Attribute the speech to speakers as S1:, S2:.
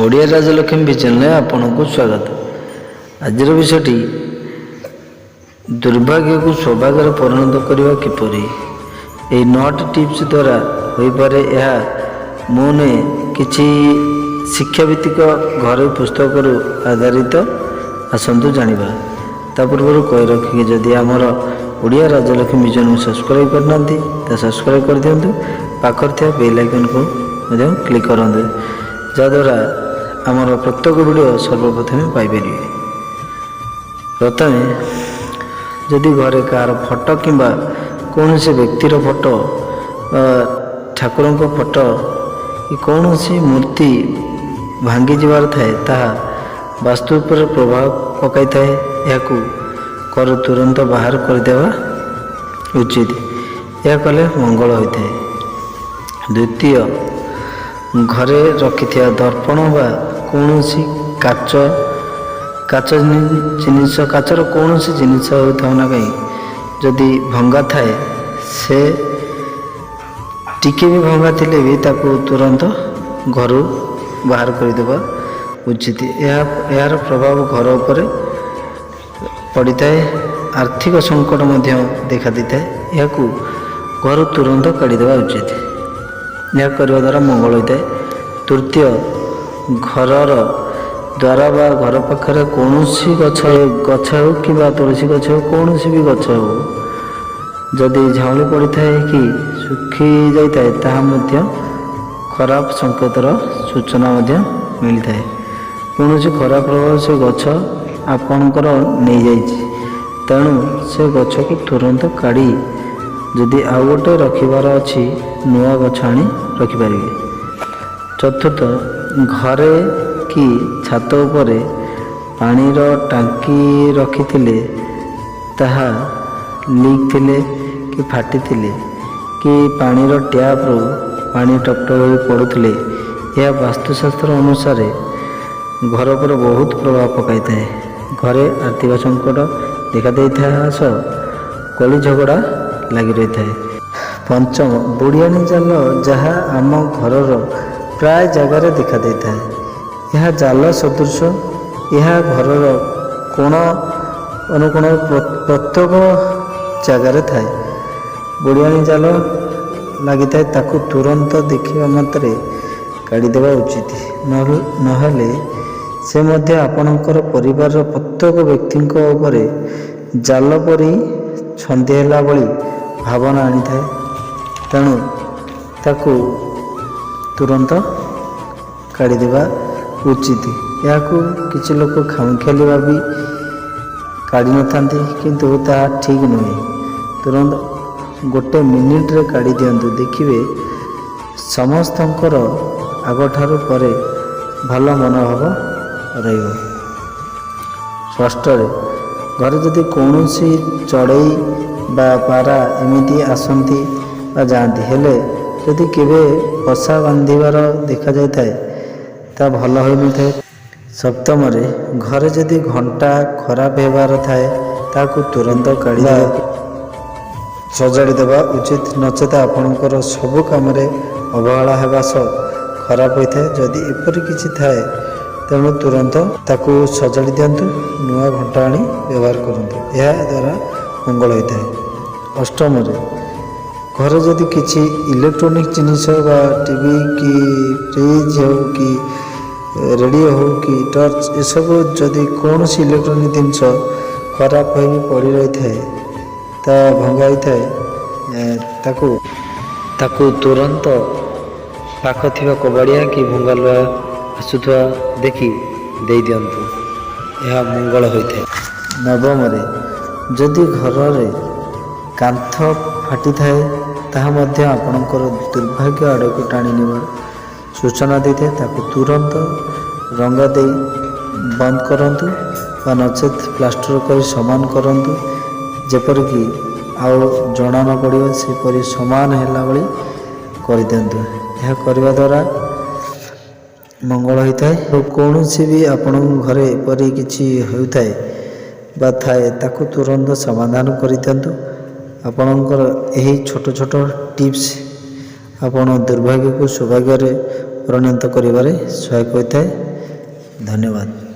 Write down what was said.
S1: ଓଡ଼ିଆ ରାଜଲକ୍ଷ୍ମୀ ଚ୍ୟାନେଲରେ ଆପଣଙ୍କୁ ସ୍ୱାଗତ। ଆଜିର ବିଷୟଟି ଦୁର୍ଭାଗ୍ୟକୁ ସୌଭାଗ୍ୟରେ ପରିଣତ କରିବା କିପରି ଏହି 9ଟି ଟିପ୍ସ ଦ୍ୱାରା ହୋଇପାରେ। ଏହା ମୁଁ ନୁହେଁ, କିଛି ଶିକ୍ଷାଭିତ୍ତିକ ଘରୋଇ ପୁସ୍ତକରୁ ଆଧାରିତ। ଆସନ୍ତୁ ଜାଣିବା। ତା ପୂର୍ବରୁ କହି ରଖିକି, ଯଦି ଆମର ଓଡ଼ିଆ ରାଜଲକ୍ଷ୍ମୀ ଚ୍ୟାନେଲକୁ ସବସ୍କ୍ରାଇବ୍ କରିନାହାନ୍ତି, ତା ସବସ୍କ୍ରାଇବ୍ କରିଦିଅନ୍ତୁ। ପାଖରେ ଥିବା ବେଲ୍ ଆଇକନ୍କୁ ମଧ୍ୟ କ୍ଲିକ୍ କରନ୍ତୁ, ଯାହାଦ୍ୱାରା ଆମର ପ୍ରତ୍ୟେକ ଭିଡ଼ିଓ ସର୍ବପ୍ରଥମେ ପାଇପାରିବେ। ପ୍ରଥମେ, ଯଦି ଘରେ କାହାର ଫଟୋ କିମ୍ବା କୌଣସି ବ୍ୟକ୍ତିର ଫଟୋ ବା ଠାକୁରଙ୍କ ଫଟୋ କି କୌଣସି ମୂର୍ତ୍ତି ଭାଙ୍ଗିଯିବାର ଥାଏ, ତାହା ବାସ୍ତୁ ଉପରେ ପ୍ରଭାବ ପକାଇଥାଏ। ଏହାକୁ ଘରୁ ତୁରନ୍ତ ବାହାର କରିଦେବା ଉଚିତ। ଏହା କଲେ ମଙ୍ଗଳ ହୋଇଥାଏ। ଦ୍ୱିତୀୟ, ଘରେ ରଖିଥିବା ଦର୍ପଣ ବା କୌଣସି କାଚ ଜିନିଷ, କାଚର କୌଣସି ଜିନିଷ ହେଉଥାଉ ନା କାହିଁ, ଯଦି ଭଙ୍ଗା ଥାଏ, ସେ ଟିକେ ବି ଭଙ୍ଗା ଥିଲେ ବି ତାକୁ ତୁରନ୍ତ ଘରୁ ବାହାର କରିଦେବା ଉଚିତ। ଏହାର ପ୍ରଭାବ ଘର ଉପରେ ପଡ଼ିଥାଏ। ଆର୍ଥିକ ସଙ୍କଟ ମଧ୍ୟ ଦେଖାଦେଇଥାଏ। ଏହାକୁ ଘରୁ ତୁରନ୍ତ କାଢ଼ିଦେବା ଉଚିତ। ଏହା କରିବା ଦ୍ୱାରା ମଙ୍ଗଳ ହୋଇଥାଏ। ତୃତୀୟ, ଘରର ଦ୍ୱାର ବା ଘର ପାଖରେ କୌଣସି ଗଛ ହେଉ କିମ୍ବା ତୁଳସୀ ଗଛ ହେଉ, କୌଣସି ବି ଗଛ ହେଉ, ଯଦି ଝାଉଁଳି ପଡ଼ିଥାଏ କି ଶୁଖି ଯାଇଥାଏ, ତାହା ମଧ୍ୟ ଖରାପ ସଂକେତର ସୂଚନା ମଧ୍ୟ ମିଳିଥାଏ। କୌଣସି ଖରାପ ପ୍ରଭାବ ସେ ଗଛ ଆପଣଙ୍କର ନେଇଯାଇଛି। ତେଣୁ ସେ ଗଛକୁ ତୁରନ୍ତ କାଢ଼ି ଯଦି ଆଉ ଗୋଟେ ରଖିବାର ଅଛି, ନୂଆ ଗଛ ଆଣି ରଖିପାରିବେ। ଚତୁର୍ଥ, ଘରେ କି ଛାତ ଉପରେ ପାଣିର ଟାଙ୍କି ରଖିଥିଲେ, ତାହା ଲିକ୍ ଥିଲେ କି ଫାଟିଥିଲେ କି ପାଣିର ଟ୍ୟାପ୍ରୁ ପାଣି ଟପ୍ ଟପ୍ ହୋଇ ପଡ଼ୁଥିଲେ, ଏହା ବାସ୍ତୁଶାସ୍ତ୍ର ଅନୁସାରେ ଘର ଉପରେ ବହୁତ ପ୍ରଭାବ ପକାଇଥାଏ। ଘରେ ଆର୍ଥିକ ସଙ୍କଟ ଦେଖାଦେଇଥାଏ ସହ କଳି ଝଗଡ଼ା ଲାଗି ରହିଥାଏ। ପଞ୍ଚମ, ବୁଢ଼ିଆଣୀ ଜାଲ, ଯାହା ଆମ ଘରର ପ୍ରାୟ ଜାଗାରେ ଦେଖାଦେଇଥାଏ। ଏହା ଜାଲ ସଦୃଶ। ଏହା ଘରର କୋଣ ଅନୁକୋଣ ପ୍ରତ୍ୟେକ ଜାଗାରେ ଥାଏ। ବୁଢ଼ିଆଣୀ ଜାଲ ଲାଗିଥାଏ, ତାକୁ ତୁରନ୍ତ ଦେଖିବା ମାତ୍ରେ କାଢ଼ିଦେବା ଉଚିତ। ନହେଲେ ସେ ମଧ୍ୟ ଆପଣଙ୍କର ପରିବାରର ପ୍ରତ୍ୟେକ ବ୍ୟକ୍ତିଙ୍କ ଉପରେ ଜାଲ ପରି ଛନ୍ଦି ହେଲା ଭଳି ଭାବନା ଆଣିଥାଏ। ତେଣୁ ତାକୁ ତୁରନ୍ତ କାଢ଼ିଦେବା ଉଚିତ। ଏହାକୁ କିଛି ଲୋକ ଖାମଖିଆଲି ଭାବି କାଢ଼ିନଥାନ୍ତି, କିନ୍ତୁ ତାହା ଠିକ୍ ନୁହେଁ। ତୁରନ୍ତ ଗୋଟେ ମିନିଟରେ କାଢ଼ି ଦିଅନ୍ତୁ। ଦେଖିବେ, ସମସ୍ତଙ୍କର ଆଗଠାରୁ ପରେ ଭଲ ମନୋଭାବ ରହିବ। ଷଷ୍ଠରେ, ଘରେ ଯଦି କୌଣସି ଚଢ଼େଇ ବା ପାରା ଏମିତି ଆସନ୍ତି ବା ଯାଆନ୍ତି, ହେଲେ ଯଦି କେବେ ବସା ବାନ୍ଧିବାର ଦେଖାଯାଇଥାଏ, ତା ଭଲ ହୋଇନଥାଏ। ସପ୍ତମରେ, ଘରେ ଯଦି ଘଣ୍ଟା ଖରାପ ହେବାର ଥାଏ, ତାହାକୁ ତୁରନ୍ତ କାଢ଼ି ସଜାଡ଼ି ଦେବା ଉଚିତ। ନଚେତ ଆପଣଙ୍କର ସବୁ କାମରେ ଅବହେଳା ହେବା ସହ ଖରାପ ହୋଇଥାଏ। ଯଦି ଏପରି କିଛି ଥାଏ, ତେଣୁ ତୁରନ୍ତ ତାକୁ ସଜାଡ଼ି ଦିଅନ୍ତୁ। ନୂଆ ଘଣ୍ଟା ଆଣି ବ୍ୟବହାର କରନ୍ତୁ। ଏହା ଦ୍ୱାରା ମଙ୍ଗଳ ହୋଇଥାଏ। ଅଷ୍ଟମରେ, ଘରେ ଯଦି କିଛି ଇଲେକ୍ଟ୍ରୋନିକ୍ ଜିନିଷ ବା ଟିଭି କି ଫ୍ରିଜ୍ ହେଉ କି ରେଡ଼ିଓ ହେଉ କି ଟର୍ଚ୍ଚ, ଏସବୁ ଯଦି କୌଣସି ଇଲେକ୍ଟ୍ରୋନିକ୍ ଜିନିଷ ଖରାପ ହୋଇ ପଡ଼ି ରହିଥାଏ, ତା ଭଙ୍ଗା ହୋଇଥାଏ, ତାକୁ ତୁରନ୍ତ ପାଖ ଥିବା କବାଡ଼ିଆ କି ଭଙ୍ଗାଲୁହା ଆସୁଥିବା ଦେଖି ଦେଇଦିଅନ୍ତୁ। ଏହା ମଙ୍ଗଳ ହୋଇଥାଏ। ନବମରେ, ଯଦି ଘରରେ କାନ୍ଥ ଫାଟିଥାଏ, ତାହା ମଧ୍ୟ ଆପଣଙ୍କର ଦୁର୍ଭାଗ୍ୟ ଆଡ଼କୁ ଟାଣି ନେବାର ସୂଚନା ଦେଇଥାଏ। ତାକୁ ତୁରନ୍ତ ରଙ୍ଗ ଦେଇ ବନ୍ଦ କରନ୍ତୁ ବା ନଚେତ୍ ପ୍ଲାଷ୍ଟର କରି ସମାନ କରନ୍ତୁ। ଯେପରିକି ଆଉ ଜଣା ନ ପଡ଼ିବ, ସେପରି ସମାନ ହେଲା ଭଳି କରିଦିଅନ୍ତୁ। ଏହା କରିବା ଦ୍ୱାରା ମଙ୍ଗଳ ହୋଇଥାଏ। ଆଉ କୌଣସି ବି ଆପଣଙ୍କ ଘରେ ଏପରି କିଛି ହେଉଥାଏ ବା ଥାଏ, ତାକୁ ତୁରନ୍ତ ସମାଧାନ କରିଦିଅନ୍ତୁ। ଆପଣଙ୍କର ଏହି ଛୋଟ ଛୋଟ ଟିପ୍ସ ଆପଣ ଦୁର୍ଭାଗ୍ୟକୁ ସୌଭାଗ୍ୟରେ ପରିଣତ କରିବାରେ ସହାୟକ ହୋଇଥାଏ। ଧନ୍ୟବାଦ।